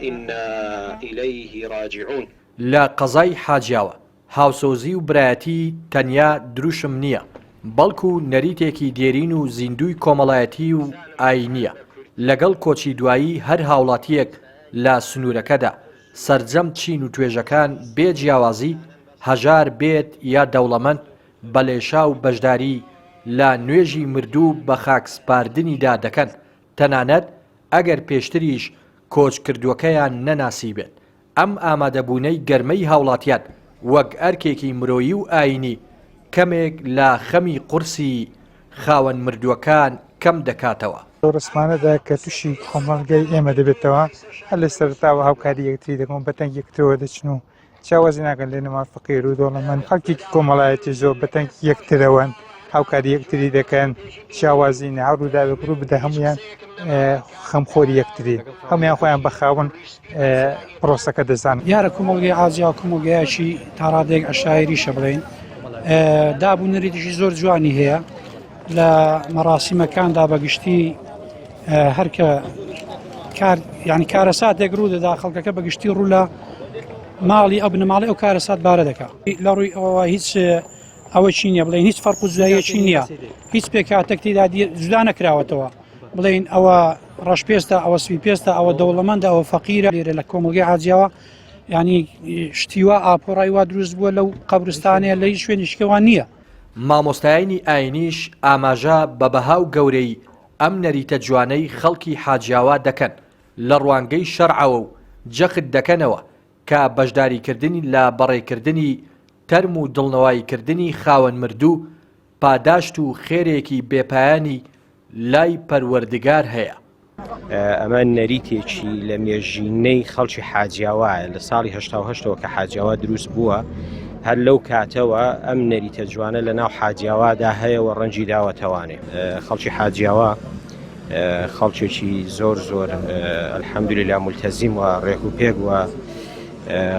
وإنا الیه راجعون. لە قەزای حاجیاوە هاوسۆزی و برایەتی تەنیا دروشم نییە، بەڵکو نەریتێکی دێرین و زیندووی کۆمەڵایەتی و ئایینییە، لەگەڵ کۆچی دوایی هەر هاوڵاتییەک لە سنوورەکەدا، سەرجەم چین و توێژەکان بێ جیاوازی، هەژار بێت یا دەوڵەمەند، بە لێشاو بەشداری لە نوێژی مردوو بەخاکسپاردنیدا دەکەن، تەنانەت ئەگەر پێشتریش کۆچکردووەکەیان نەناسیبێت. ئەم ئامادەبوونەی گەرمەی هاوڵاتیان وەک ئەرکێکی مرۆیی و ئایینی کەمێک لە خەمی قورسی خاوەن مردووەکان کەم دەکاتەوە. لەو ڕسمانەدا کە تووشی کۆمەڵگەی ئێمە دەبێتەوە هەر لە سەرەتاوە هاوکاری یەکتری دەکەن و بەتەنگ یەکترەوە دەچن و جیاوازی ناکەن لە نێوان فەقیر و دەوڵەمەند خەڵکێکی کۆمەڵایەتی زۆر بەتەنگ یەکترەوەن هاوکاری یەکتری دەکەن جیاوازی نە هەر ڕووداوێک ڕوو بدە هەمویان خەمخۆری یەکتری هەمویان خۆیان بە خاوەن پرۆسەکە دەزان. دیارە کۆمەڵگەی ئازیا کۆمەڵگەیەکی تاڕادەیەک عەشایریشە بڵێین داب و نەریتێکی زۆر جوانی هەیە لە مەراسیمەکاندا بەگشتی هەرکە کار یعنی کارەساتێک ڕوو دەدا خەڵکەکە بەگشتی ڕوو لە ماڵی ئەو بنەماڵی ئەو کارەسات بارە دەکا لە ڕووی ئەوە هیچ ئەوە چی نییە بڵێن هیچ فەرق و جوداییەکی نییە هیچ پێکهاتەک تێدا جودا نەکراوەتەوە بڵێن ئەوە ڕەشپێستە ئەوە سپی پێستە ئەوە دەوڵەمەندە ئەوە فەقیرە لێرە لە کۆمەڵگەی عاجیاوە ینی شتیوا ئاپۆڕای وا دروست بووە لەو قەبرستانەیە لە هیچ شوێنیشکەوە نییە. مامۆستایانی ئاینیش ئاماژە بە بەها و گەورەیی ئەم نەریتە جوانەی خەڵکی حاجیاوا دەکەن لە ڕوانگەی شەرعەوە و جەخت دەکەنەوە کە بەشداریکردن لە بەڕێکردنی تەرم و دڵنەواییکردنی خاوەن مردوو پاداشت و خێرێکی بێپایانی لای پەروەردگار هەیە. ئەمە نەریتێکی لە مێژینەی خەڵکی حاجیاوایە لە ساڵی هەشتاوهشتەوە کە حاجیاوا دروست بووە هەر لەو کاتەوە ئەم نەریتە جوانە لە ناو حاجیاوادا هەیە و ڕەنجی داوەتەوانێ خەڵکی حاجیاوا خەڵکێکی زۆر زۆر الحەمدللا ملتەزیم و ڕێک و پێک و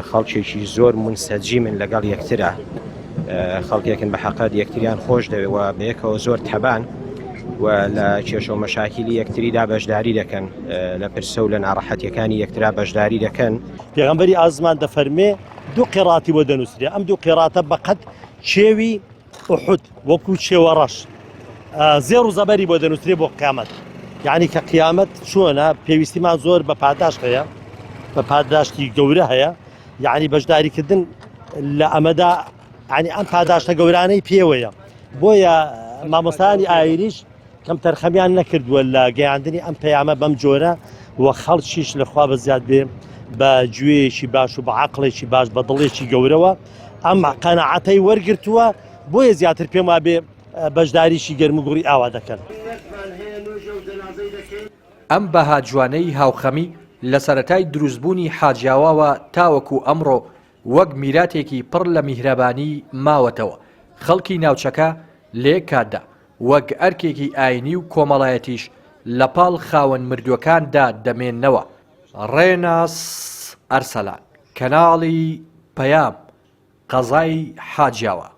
خەڵکێکی زۆر منسەجیمن لەگەڵ یەکترا خەڵکێکن بە حەقەت یەکتریان خۆش دەوێ و بەیەکەوە زۆر تەبان و لە کێشە و مەشاکیلی یەکتریدا بەشداری دەکەن لە پرسە و لە ناڕەحەتیەکانی یەکترا بەشداری دەکەن. پێغەمبەری ئازمان دەفەرمێ دوو قیڕاتی بۆ دەنووسرێ ئەم دوو قیڕاتە بەقەد کێوی ئوحود وەکو چێوە ڕەش زێڕ و زەبەری بۆ دەنووسرێ بۆ قیامەت یعنی کە قیامەت چۆنە پێویستیمان زۆر بە پاداشت هەیە بە پاداشتی گەورە هەیە یعنی بەشداریکردن لە ئەمەدا ینی ئەم پاداشتە گەورانەی پێوەیە بۆیە مامۆستایانی ئاینیش کەم تەرخەمیان نەکردووە لە گەیاندنی ئەم پەیامە بەم جۆرە و خەڵکیش لەخوا بە زیاد بێ بە گوێیەکی باش و بە عقلێکی باش بە دڵێکی گەورەوە ئەم قەنەعەتەی وەرگرتووە بۆیە زیاتر پێم وابێ بەشداریی گەرموگوڕی ئاوا دەکەن. ئەم بەها جوانەی هاوخەمی لە سەرەتای دروستبوونی حاجیاواوە تاوەکو ئەمڕۆ وەک میراتێکی پڕ لە میهرەبانی ماوەتەوە، خەڵکی ناوچەکە لە یەک کاتدا وەک ئەرکێکی ئاینی و کۆمەڵایەتیش لە پاڵ خاوەن مردووەکاندا دەمێننەوە. ڕێناس ئەرسەلان، کەناڵی پەیام، قەزای حاجیاوا.